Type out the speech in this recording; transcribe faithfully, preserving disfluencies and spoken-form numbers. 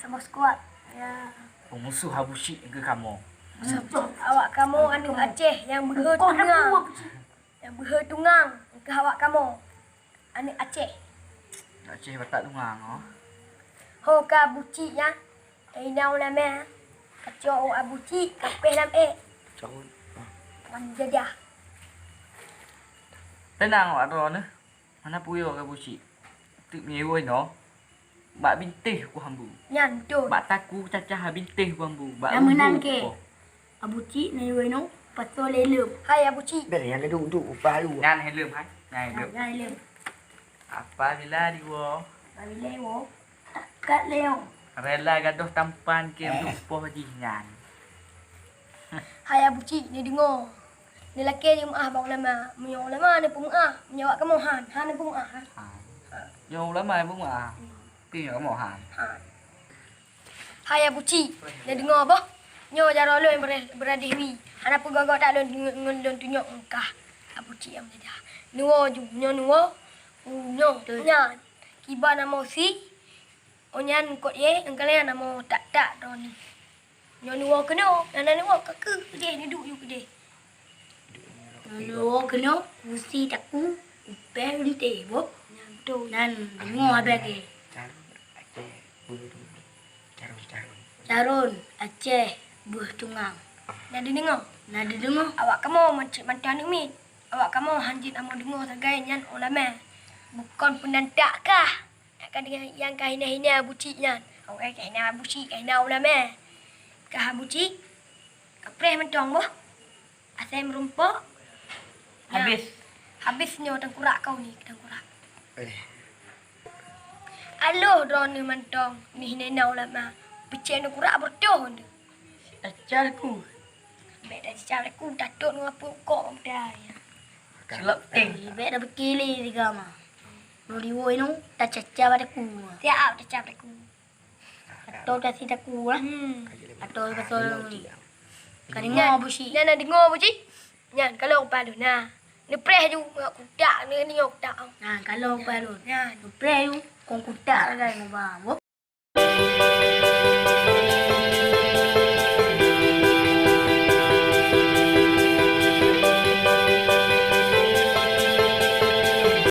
Kamoe sekuat. Ya. Peumusuh Abu Syik keu kamoe. Awak kamoe aneuk Aceh nyang beuhe tungang. Nyang beuhe tungang keu awak kamoe. Aneuk Aceh. Aceh Batak tungang, oh. Ho ka Abu Syik nyan. Hai na ulama. Kacok Abu Syik, kapeh lam ék. Wan jajah. Teunang awak droeneuh. Hana peue ka Abu Syik. Teuk meunyoe inoe, bak bintéh ku hambu. Nyan beutôi. Bak takue cacah bintéh ku hambu. Bak rumbok ku. Abu Syik na yoe inoe, pasoe lé leuem. Hai Abu Syik. Dari nyang duek-duek upah lu. Nyan heleuem hai. Nyan heleuem. Nyan heleuem. Apabila diwoe. Apabila diwoe. Takat lé nyoe. Rela gadôh tampan keu lupoh jih nyan. Hai Abu Syik, neudeungoe. Neulakée jeumeu'ah bak ulama. Meunyoe ulama neupeumeu'ah, meunyoe awak kamoe han, han neupeumeu'ah, han. Ha. Nyoe ulama neupeumeu'ah. Hmm. Tapi nyoe kamoe han. Han. Hai Abu Syik, neudeungoe boh. Nyoe jaroe lôn beura-, beuradeh wie. Hana peue goe-goe that lôn, ngon lôn tunyok mukah. Abu Syik nyang meudadah. Neuwoe ju, nyoe neuwoe. Nyoe, nyan. Kiban namoe si, oh nyan kot yeh, nyang kalheueh namoe tak-tak droeneuh. Nyoe neuwoe keunoe, na neuwoe ka keuh keudeh, neuduek ju keudeh. Nyoe neuwoe keunoe, kusi takue, upah unte boh. Nyan beutôi. Nyan deungoe abée keu. Carôn Aceh beuh tungang. Na dideungoe? Na dideungoe. Awak kamoe mancit mantong aneuk miet. Awak kamoe han jeuet amoe deungoe sagai nyan ulama. Bukon peunantak kah? Nyang ka hina-hina Abu Syik nyan. Awak ka hina Abu Syik, ka hina ulama. Kah Abu Syik, kapreh mantong boh. Asai meurumpok. Habis. Habis nyoe tangkurak kau ni, tangkurak. Eh. Aloh droeneuh mantong, ni hina ulama. Peucék tangkurak beureutoh nyoe. Acar ku. Bèk dah cicak aku, tatot ngon apui ukok muda ya. Silap teng. Bèk dah beukili tiga mah. Nuri woi nu, tacaca pada ku. Siap tacaca pada ku. Atau tasi taku lah. Hmm. Atau pasal ni. Kadeungoe Abu Syik. Nyan na deungoe Abu Syik. Nyan kalau rupa lôn na. Neupreh ju ngon kutak, ni, ni ngon kutak. Nah, kalau rupa lôn. Nyan. Neupreh ju kon kutak sagai ngon ba. Boh.